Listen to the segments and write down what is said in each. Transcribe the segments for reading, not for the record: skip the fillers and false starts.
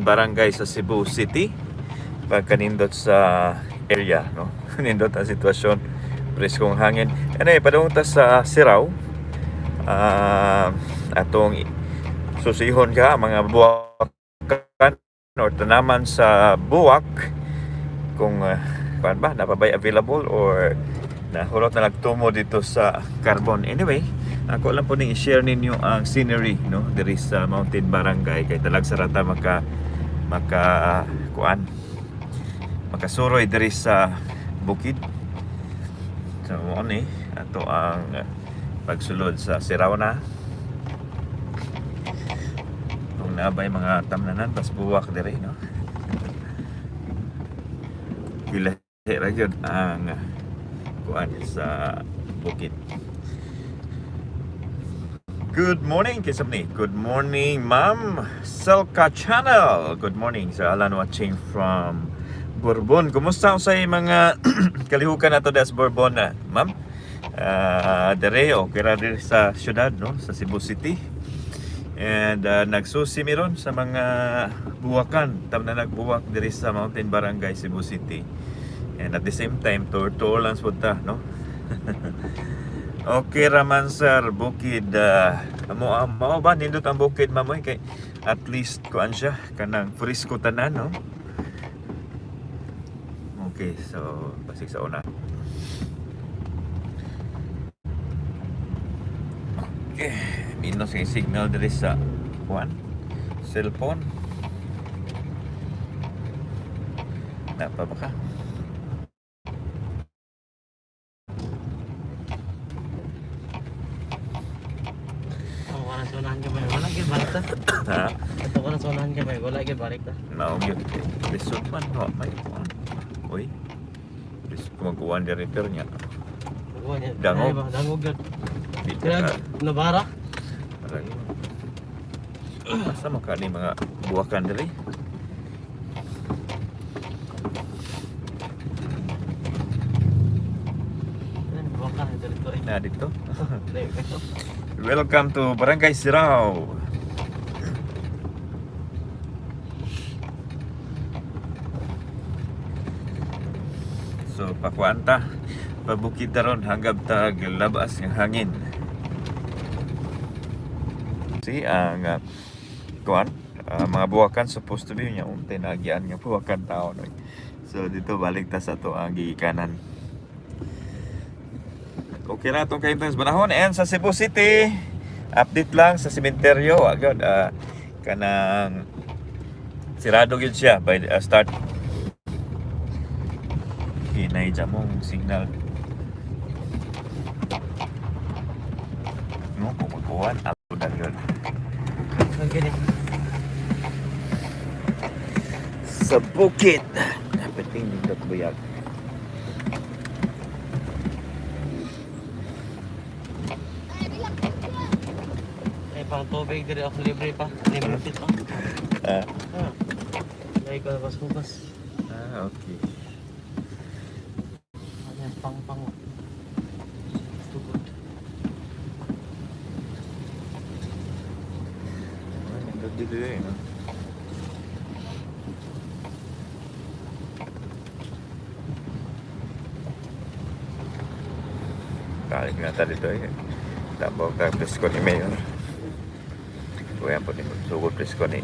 Barangay sa Cebu City. Pagkanindot sa area, no? Nindot ang sitwasyon. Preskong hangin. Anyway, padung ta sa Sirao. Atong susihon ka mga buwakan or tanaman sa buwak kung kuan ba napabay available or nahurot na nagtumo dito sa Carbon. Anyway, ako lang po ning i-share ninyo ang scenery, no, diri sa Mountain Barangay kay talag sa rata maka maka kuan makasuroy diri sa bukid. So mo ni ato ang pagsulod sa Sirao na. Kung naabay mga tamnanan pas buwak diri, no. Gilahi ra gyud ang kuan sa bukid. Good morning, Kisapni. Good morning, Ma'am Selka Channel. Good morning, Sir Alan watching from Bourbon. Kumusta sa mga kalihukan nato sa Bourbon na, Ma'am? Dere, okay ra diri sa syudad, no? Sa Cebu City. And nagsusi mi ron sa mga buwakan, tam na nagbuwak diri sa Mountain Barangay, Cebu City. And at the same time, tour-tour lang sa ta, no? Okay raman, sir, bukid mo mao ba nindot ang bukid, mamoy, kay at least kuan siya kanang presko tanan, no? Okay, so basig sa una. Okay, minus yung signal diri sa kuan cellphone. Napa ba ka? Ako ka na sa unahan ka ba? Wala gyud balik ta. Ha? Ato ka na sa unahan ka ba? Wala gyud balik ta. Mao gyud. Lisod man ho, may kuan. Uy. Lisod ko magkuan diri repair niya. Kuha niya. Dangog. Ay ba, dangog gyud. Di Kaya ka nabara. Parang asa man ka ni mga buwakan diri? Ay, buwak ka dito eh. Na dito. Dai, ito. Welcome to Barangay Sirao. So pakuan ta, pabukid ta ron hanggab ta labas ng hangin. Si ang kuan mga buwakan supposed to be nya untay nagyan nga buwakan tao, no. So dito balik ta sa ato ang gigikanan. Okay na itong kahintang sa panahon. And sa Cebu City, update lang sa sementeryo. Agad, kanang sirado gyud siya by start. Hinay dyan mong signal. No, kung magkuhan, ako na yun. Ang gini. Sa bukid! Dapat nindot buyag. Ay pang tubig diri ako libre pa. Libre dito. Ah, Ah. Dai ko bas hugas. Ah, okay. Ano yan, pang pang. Tugod. Ah, nindot dito eh, no? Balik na ta dito eh. Tabog ta presko ni Mayor. Kuya po ni sugod presko ni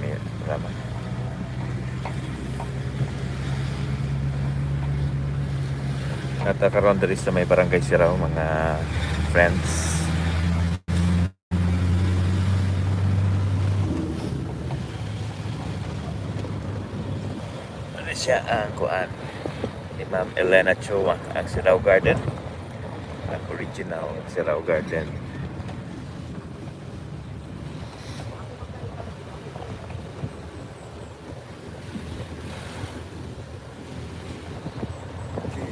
Mayor. Salamat. At karon diri sa may Barangay Sirao, mga friends. Ano siya ang kuan ni Ma'am Elena Choa, ang Sirao Garden. Ang original Sirao Garden. Okay.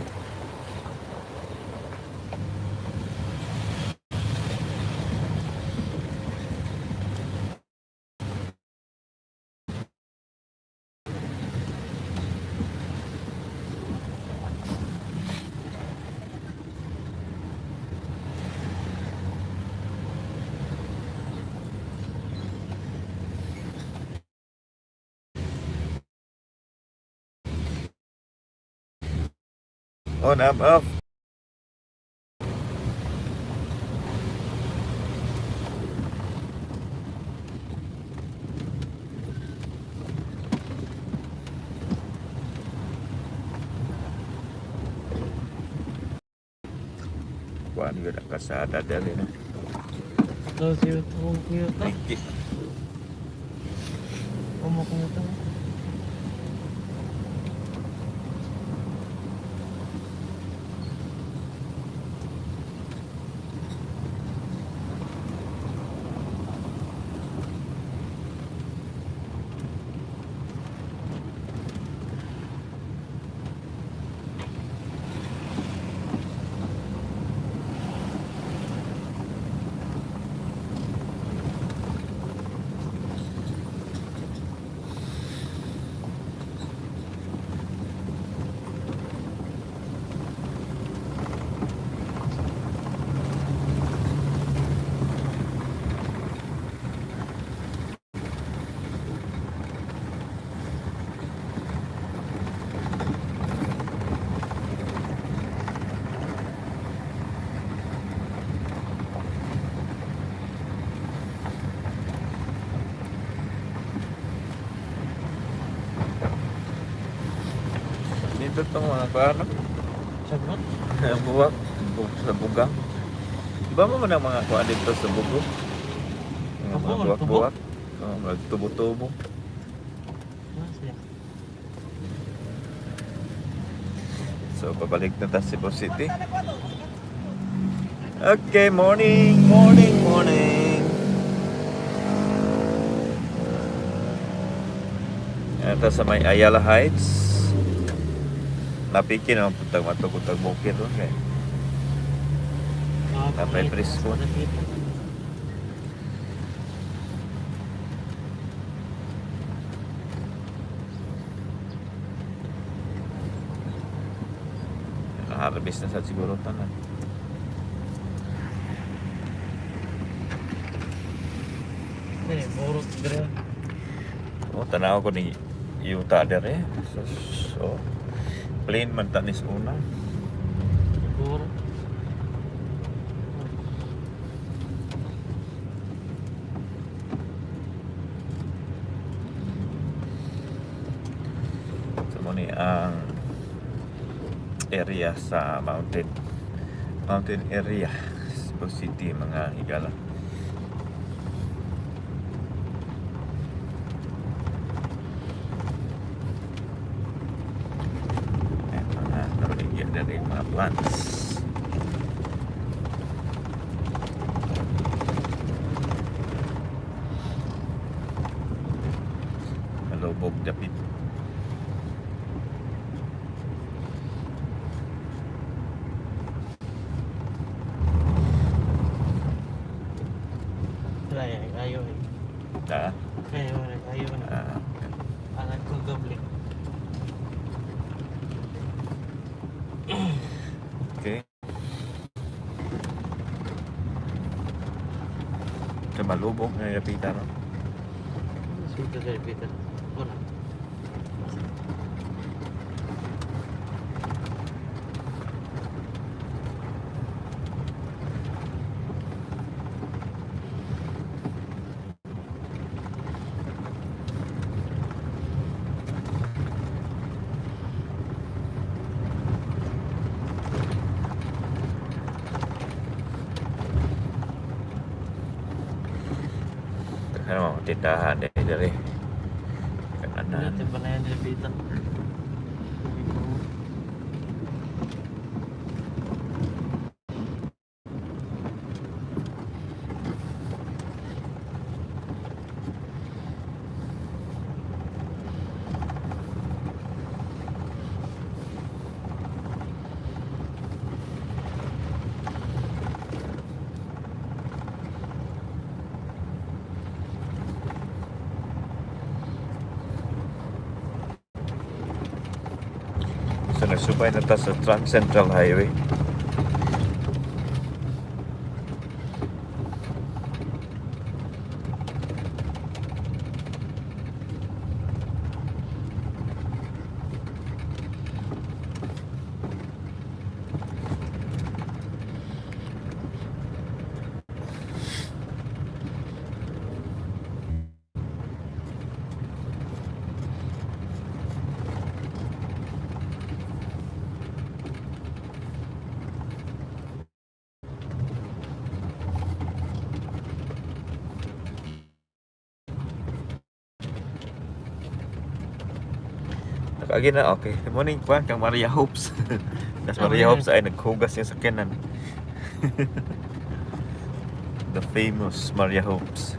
On, up, off. Kuan yun ang kasada dali na. So, siyo itong kuyota. Nike. Kumakuyota. Dito itong mga kuano. Sagot? Ang buwak. Sa bugang. Di ba mo man ang mga kuan dito sa bugo? Mga Tubo, buwak-buwak. Oh, magtubo-tubo. Ah, siya. So, pabalik na ta Cebu City. Okay, morning, morning, morning. Ito sa may Ayala Heights. Napiki naman puntag matugutag bukid doon eh. Ah, Napay pangit. presko. Nakita. Harvest na sa siguro tanan. Dili, burot diri. Oh, tanaw ko ni yuta dere. So, plain man tanis una. Burot. So mo ni ang area sa mountain area, Cebu City, mga higala. Ayan, mga nabaligyan na rin mga plants. Malubog dapit. Ay, ay, ayaw eh. Ah, Ayaw na, ayaw na. ah, Angat ko gabli. Okay. Sa malubog na lapitan, no? Sweet na Peter. Wala. Kaya mga tindahan eh, dali. Kananan. Natin ba na yan, Peter? So nagsubay na ta sa Trans Central Highway. Nakaagi na, okay. Morning pa, kang Maria Hopes. Nas Ah, Maria wala. Hopes ay naghugas yung sakyanan. The famous Maria Hopes.